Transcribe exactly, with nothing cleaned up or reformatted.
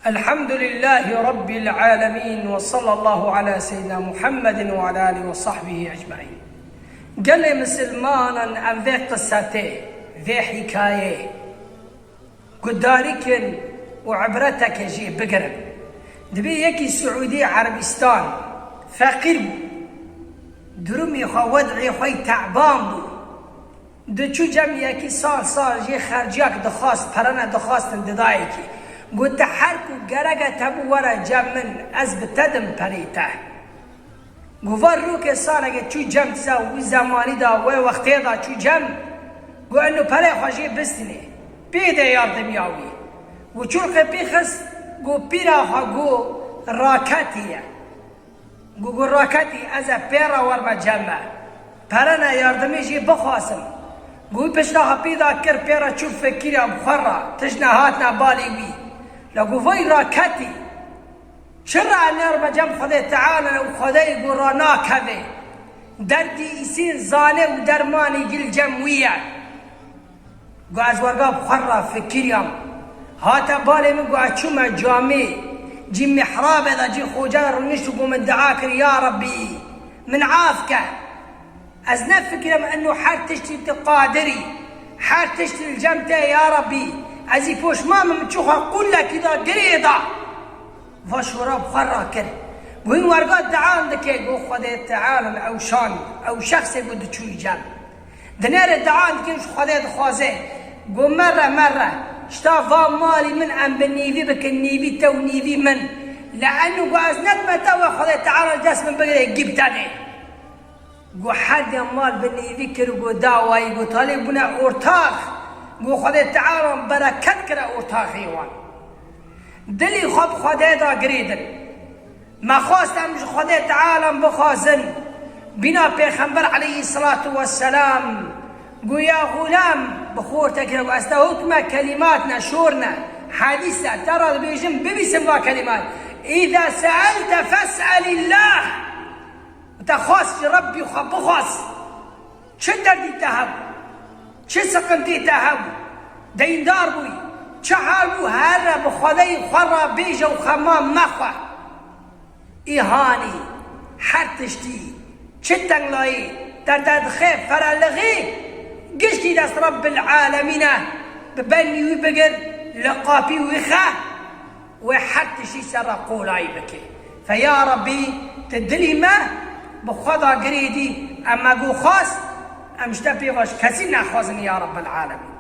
Elhamdulillahî Rabbil alemin ve sallallahu ala seyyidina Muhammedin ve ala alihi ve sahbihi ecmaîn. Gelê misilmanan em vê qisetê, vê hîkayê gudarîkin û ibreteke jê bigirin. Dibê yekî Siûdî Erebîstan feqîr bû. Durumê xwe, wed'ê xwe yî te'ban bû. Diçû cem yekî sal sal jê xerciyak dixwast, perene dixwastin didayekî. Got, "Te her ku gerek e te bû were cem min, ez bi te dim perê te." Got, "Va rokê saleke çû cem, disa wî zemanî da, wê wextê da çû cem." Got, "Eno perê xwe jê bistînê. Pê de yardimiya wî." Got, çûrqê pê xist, got, "Pîra xwe got raketî ye." Got, got, "Raketî, ez ê pê re werme cem me. Perene yardimê jê bixwazim." Got, wî pişta xwe pê da kir, pê re çû fikirîya bi xwe re, tişt nehatine balê wî. La got, "Vay raketî, çi re nêrme cem Xwedê Teala û Xwedê got ra nakeve. Derdî îsên zane û dermanî gil cem wî ye." Got, "Ez werga bi xwe re fikiriyam. Hate balê min, got, ez çûme camê, cî mihrabê de cî xoca rûnişt û got min dua kir, ya Rabbî, min af ke. Ez nefikirem eno her tiştî tu qadirî, her tiştî li cem te ye, ya Rabbî. Ez î poşman bim, min çû xwe qûlekî da, girê da." Va şora bi xwe rakir. Got, hîn werga duan dike, got, Xwedê Teala ew şan, ew şexsê got diçûyî cem. Dinêre duan dike, ji Xwedê dixwaze. Got, mere, mere, şta va malî min em bi nîvî bikin, nîvî te û nîvî min. Le eno got, ez nedime te, we Xwedê Teala dest min bigire, gî bi te de. Got, her diya mal bi nîvî kir, got, da wayî, got, talê bûne ortax. Got, Xwedê Teala bereket kire ortaxê wan. Dilî xwe bi Xwedê da girêdin. Me xwest em ji Xwedê Teala bixwazin. Bîna Pêxember aleyhisselatu vesselam got, ya xulam, bi xortekî re got, ez te hukme kelîmat ne, şor ne, hedîs e, te re dibêjim, bibîsim va kelîmat. Îza seelte fes'elillah. Te xwest ji Rebbî xwe bixwaz. Çi derdî te hebû? Çi siqintî te hebû? Deyndar bûyî? Çi hal bû? Here bi Xwedeyî xwe re bêje û xema mexwe. Îhanî, her tiştî, çi tenglayî te derdixe, ferelixî, giştî dest Rebbil Alemîn e, bi benî wî bigir, li qapî wî xe. Wê her tiştî ser re qolayî bike. Fe ya Rabbî, tu dilî me bi xwe da girêdî, em me got xwest, em ji te pê ve ji kesî nexwazin ya Rabbel Alemîn.